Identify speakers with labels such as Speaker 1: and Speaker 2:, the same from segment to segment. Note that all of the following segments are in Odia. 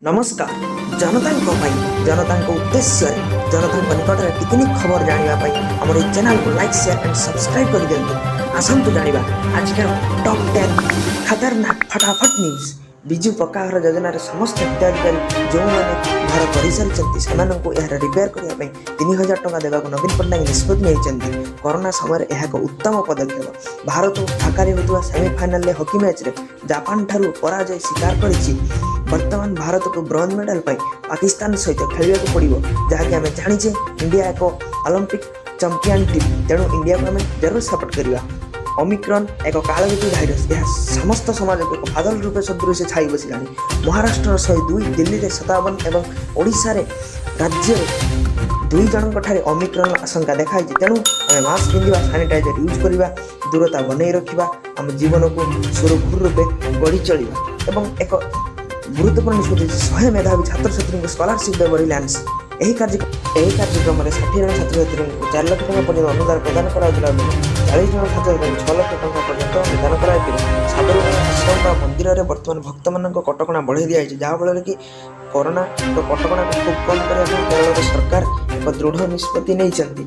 Speaker 1: ନମସ୍କାର। ଜନତାଙ୍କ ପାଇଁ, ଜନତାଙ୍କ ଉଦ୍ଦେଶ୍ୟରେ, ଜନତାଙ୍କ ନିକଟରେ ଟିକିନିଖି ଖବର ଜାଣିବା ପାଇଁ ଆମର ଏହି ଚ୍ୟାନେଲକୁ ଲାଇକ୍, ସେୟାର ଆଣ୍ଡ ସବସ୍କ୍ରାଇବ୍ କରିଦିଅନ୍ତୁ। ଆସନ୍ତୁ ଜାଣିବା ଆଜିକାର ଟପ୍ 10 ଖତରନାକ ଫଟାଫଟ ନ୍ୟୁଜ୍। ବିଜୁ ପକ୍କାଘର ଯୋଜନାରେ ସମସ୍ତ ହିତାଧିକାରୀ ଯେଉଁମାନେ ଘର କରିସାରିଛନ୍ତି, ସେମାନଙ୍କୁ ଏହାର ରିପେୟାର କରିବା ପାଇଁ 3000 ଟଙ୍କା ଦେବାକୁ ନବୀନ ପଟ୍ଟନାୟକ ନିଷ୍ପତ୍ତି ନେଇଛନ୍ତି। କରୋନା ସମୟରେ ଏହା ଏକ ଉତ୍ତମ ପଦକ୍ଷେପ। ଭାରତ ଢାକାରେ ହେଉଥିବା ସେମିଫାଇନାଲରେ ହକି ମ୍ୟାଚ୍ରେ ଜାପାନ ଠାରୁ ପରାଜୟ ସ୍ୱୀକାର କରିଛି। ବର୍ତ୍ତମାନ ଭାରତକୁ ବ୍ରୋଞ୍ଜ ମେଡାଲ ପାଇଁ ପାକିସ୍ତାନ ସହିତ ଖେଳିବାକୁ ପଡ଼ିବ, ଯାହାକି ଆମେ ଜାଣିଛେ ଇଣ୍ଡିଆ ଏକ ଅଲିମ୍ପିକ୍ ଚାମ୍ପିୟନ ଟିମ୍। ତେଣୁ ଇଣ୍ଡିଆକୁ ଆମେ ଜରୁର ସପୋର୍ଟ କରିବା। ଅମିକ୍ରନ୍ ଏକ କାଳବ୍ୟାପୀ ଭାଇରସ୍। ଏହା ସମସ୍ତ ସମାଜକୁ ଏକ ବାଦଲ ରୂପେ ସଦୃଶ ଛାଇ ବସିଲାଣି। ମହାରାଷ୍ଟ୍ରର 102, ଦିଲ୍ଲୀରେ 57 ଏବଂ ଓଡ଼ିଶାରେ ରାଜ୍ୟରେ ଦୁଇ ଜଣଙ୍କ ଠାରେ ଅମିକ୍ରନ୍ ଆଶଙ୍କା ଦେଖାଯାଇଛି। ତେଣୁ ଆମେ ମାସ୍କ ପିନ୍ଧିବା, ସାନିଟାଇଜର ୟୁଜ୍ କରିବା, ଦୂରତା ବନେଇ ରଖିବା, ଆମ ଜୀବନକୁ ସୁରୁଖୁରୁ ରୂପେ ଗଢ଼ି ଚଳିବା। ଏବଂ ଏକ ଗୁରୁତ୍ୱପୂର୍ଣ୍ଣ ନିଷ୍ପତ୍ତି, 100 ମେଧାବୀ ଛାତ୍ରଛାତ୍ରୀଙ୍କୁ ସ୍କଲାରସିପ୍ ଦେବ ରିଲାଏନ୍ସ। ଏହି କାର୍ଯ୍ୟକ୍ରମରେ 60 ଜଣ ଛାତ୍ରଛାତ୍ରୀଙ୍କୁ 4 ଲକ୍ଷ ଟଙ୍କା ପର୍ଯ୍ୟନ୍ତ ଅନୁଦାନ ପ୍ରଦାନ କରାଯାଉଥିଲା ବେଳେ 40 ଜଣ ଛାତ୍ରଛାତ୍ରୀଙ୍କୁ 6 ଲକ୍ଷ ଟଙ୍କା ପର୍ଯ୍ୟନ୍ତ ଅନୁଦାନ କରାଯାଇଥିଲା। ସାବରୀମାଲା ଆଶ୍ରମ ବା ମନ୍ଦିରରେ ବର୍ତ୍ତମାନ ଭକ୍ତମାନଙ୍କ କଟକଣା ବଢ଼ାଇ ଦିଆଯାଇଛି, ଯାହାଫଳରେ କି କରୋନାର କଟକଣାକୁ ଖୁବ୍ କମ୍ କରିବା ପାଇଁ କେରଳର ସରକାର ଏକ ଦୃଢ଼ ନିଷ୍ପତ୍ତି ନେଇଛନ୍ତି।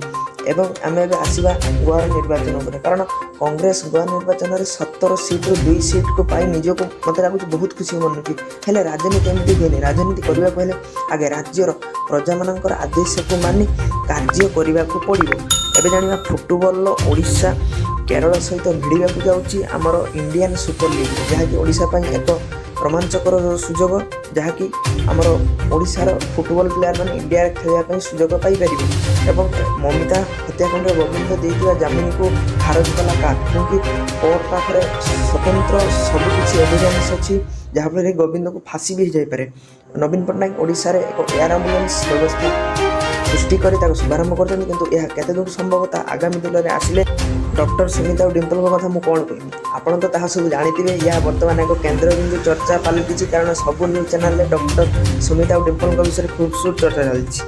Speaker 1: ଏବଂ ଆମେ ଏବେ ଆସିବା ଗୋଆର ନିର୍ବାଚନ ଉପରେ, କାରଣ କଂଗ୍ରେସ ଗୋଆ ନିର୍ବାଚନରେ 17 ସିଟ୍ରୁ ଦୁଇ ସିଟ୍କୁ ପାଇ ନିଜକୁ ମୋତେ ଲାଗୁଛି ବହୁତ ଖୁସି ମନୁଛି। ହେଲେ ରାଜନୀତି ଏମିତି ହୁଏନି। ରାଜନୀତି କରିବାକୁ ହେଲେ ଆଗେ ରାଜ୍ୟର ପ୍ରଜାମାନଙ୍କର ଆଦେଶକୁ ମାନି କାର୍ଯ୍ୟ କରିବାକୁ ପଡ଼ିବ। ଏବେ ଜାଣିବା ଫୁଟବଲର ଓଡ଼ିଶା କେରଳ ସହିତ ଭିଡ଼ିବାକୁ ଯାଉଛି ଆମର ଇଣ୍ଡିଆନ୍ ସୁପର ଲିଗ୍, ଯାହାକି ଓଡ଼ିଶା ପାଇଁ ଏକ ରୋମାଞ୍ଚକର ସୁଯୋଗ, ଯାହାକି ଆମର ଓଡ଼ିଶାର ଫୁଟବଲ ପ୍ଲେୟାରମାନେ ଇଣ୍ଡିଆରେ ଖେଳିବା ପାଇଁ ସୁଯୋଗ ପାଇପାରିବେ। ଏବଂ ମମିତା ହତ୍ୟାକାଣ୍ଡରେ ଗୋବିନ୍ଦ ଦେଇଥିବା ଜାମିନକୁ ଖାରଜ କଲା କୋର୍ଟ, କାହିଁକି କୋର୍ଟ ପାଖରେ ସ୍ୱତନ୍ତ୍ର ସବୁକିଛି ଏଭିଡେନ୍ସ ଅଛି, ଯାହାଫଳରେ ଗୋବିନ୍ଦକୁ ଫାଶୀ ବି ହେଇଯାଇପାରେ। ନବୀନ ପଟ୍ଟନାୟକ ଓଡ଼ିଶାରେ ଏକ ଏୟାର ଆମ୍ବୁଲାନ୍ସ ବ୍ୟବସ୍ଥା ସୃଷ୍ଟି କରି ତାକୁ ଶୁଭାରମ୍ଭ କରିଛନ୍ତି, କିନ୍ତୁ ଏହା କେତେ ଦୂର ସମ୍ଭବ ତାହା ଆଗାମୀ ଦିନରେ ଆସିଲେ। ଡକ୍ଟର ସୁମିତା ଓ ଡିମ୍ପଲଙ୍କ କଥା ମୁଁ କ'ଣ କହିବି? ଆପଣ ତ ତାହା ସବୁ ଜାଣିଥିବେ। ଏହା ବର୍ତ୍ତମାନ ଏକ କେନ୍ଦ୍ରବିନ୍ଦୁ ଚର୍ଚ୍ଚା ପାଲଟିଛି, କାରଣ ସବୁ ନ୍ୟୁଜ୍ ଚ୍ୟାନେଲରେ ଡକ୍ଟର ସୁମିତା ଓ ଡିମ୍ପଲଙ୍କ ବିଷୟରେ ଖୁବ୍ ଚର୍ଚ୍ଚା ଚାଲିଛି।